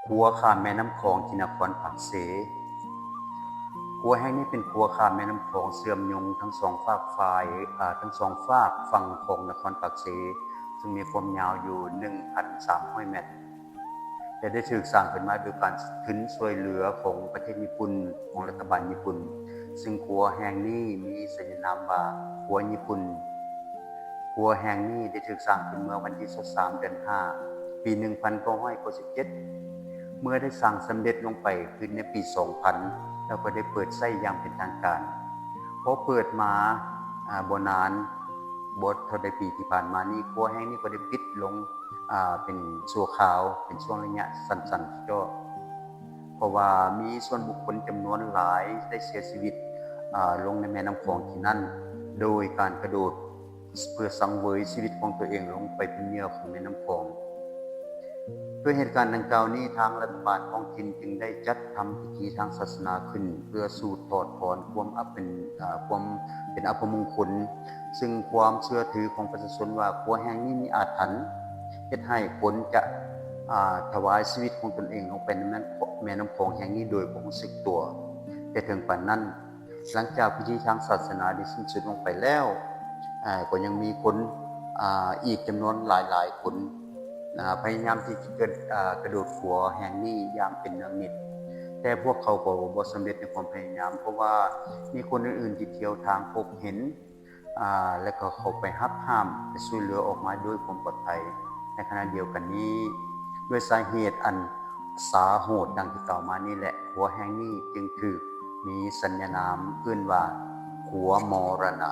ຂົວຂ້າມແມ່ນ້ຳຂອງທີ່ນະຄອນປາກເຊ. ຂົວແຫ່ງນີ້ເປັນຂົວຂ້າມແມ່ນ້ຳຂອງເຊື່ອມໂຍງທັງສອງຟາກຟາຍ ເອີ ທັງສອງຟາກຝັ່ງຂອງນະຄອນປາກເຊ, ເຊິ່ງມີຄວາມຍາວຢູ່ໜຶ່ງພັນສາມຮ້ອຍແມັດ ແລະ ໄດ້ຖືກສ້າງຂຶ້ນມາໂດຍການທຶນຊ່ວຍເຫຼືອຂອງປະເທດຍີ່ປຸ່ນ, ຂອງລັດຖະບານຍີ່ປຸ່ນ, ເຊິ່ງຂົວແຫ່ງນີ້ມີສະຍານາມວ່າຂົວຍີ່ປຸ່ນ. ຂົວແຫ່ງນີ້ໄດ້ຖືກສ້າງຂຶ້ນເມື່ອວັນທີຊາວສາມ ເດືອນຫ້າ ປີໜຶ່ງພັນເກົ້າຮ້ອຍເກົ້າສິບເຈັດ ເມື່ອໄດ້ສ້າງສຳເລັດລົງໄປຄືໃນປີສອງພັນ ແລ້ວກໍໄດ້ເປີດໃຊ້ຢ່າງເປັນທາງການ. ພໍເປີດມາ ອາ ບໍ່ນານ ບໍ່ເທົ່າໃດປີທີ່ຜ່ານມານີ້ ຂົວແຫ່ງນີ້ກໍໄດ້ປິດລົງ ອາ ເປັນຊົ່ວຄາວ ເປັນຊ່ວງໄລຍະສັ້ນໆ ເຈາະ ເພາະວ່າມີສ່ວນບຸກຄົນຈຳນວນຫຼາຍໄດ້ເສຍຊີວິດ ອາ ລົງໃນແມ່ນ້ຳຂອງທີ່ນັ້ນ ໂດຍການກະໂດດ ເພື່ອສັງເຫວີຍຊີວິດຂອງຕົວເອງລົງໄປເປັນເຫຍື່ອຂອງແມ່ນ້ຳຂອງ. ດ້ວຍເຫດການດັ່ງກ່າວນີ້ ທາງລັດຖະບານທ້ອງຖິ່ນຈຶ່ງໄດ້ຈັດທຳພິທີທາງສາສະໜາຂຶ້ນ ເພື່ອສູດຖອດຖອນຄວາມອັບເປັນ ອາ ຄວາມເປັນອັບປະມົງຄຸນ, ເຊິ່ງຄວາມເຊື່ອຖືຂອງປະຊາຊົນວ່າຂົວແຫ່ງນີ້ມີອາຖັນ ເຮັດໃຫ້ຄົນຈະ ອາ ຖວາຍຊີວິດຂອງຕົນເອງລົງໄປໃນແມ່ນ້ຳຂອງແຫ່ງນີ້ໂດຍບໍ່ຮູ້ສຶກຕົວ. ແຕ່ເຖິງປານນັ້ນ, ຫຼັງຈາກພິທີທາງສາສະໜາໄດ້ສິ້ນສຸດລົງໄປແລ້ວ, ອາ ກໍຍັງມີຄົນ ອາ ອີກຈຳນວນຫຼາຍໆຄົນ ອາ ພະຍາຍາມທີ່ຈະເກີດ ອາ ກະໂດດຂົວແຫ່ງນີ້ຢ່າງເປັນເນືອງນິດ, ແຕ່ພວກເຂົາກໍບໍ່ສຳເລັດໃນຄວາມພະຍາຍາມ, ເພາະວ່າມີຄົນອື່ນໆທີ່ທ່ຽວທາງພົບເຫັນ ອາ ແລະ ກໍເຂົ້າໄປຮັບຫ້າມ ແລະ ຊ່ວຍເຫຼືອອອກມາດ້ວຍຄວາມປອດໄພ. ໃນຂະນະດຽວກັນນີ້, ດ້ວຍສາເຫດອັນສາໂຫດດັ່ງທີ່ກ່າວມານີ້ແຫຼະ, ຂົວແຫ່ງນີ້ຈຶ່ງຖືກມີສັນຍານາມເອີ້ນວ່າຂົວມໍລະນະ.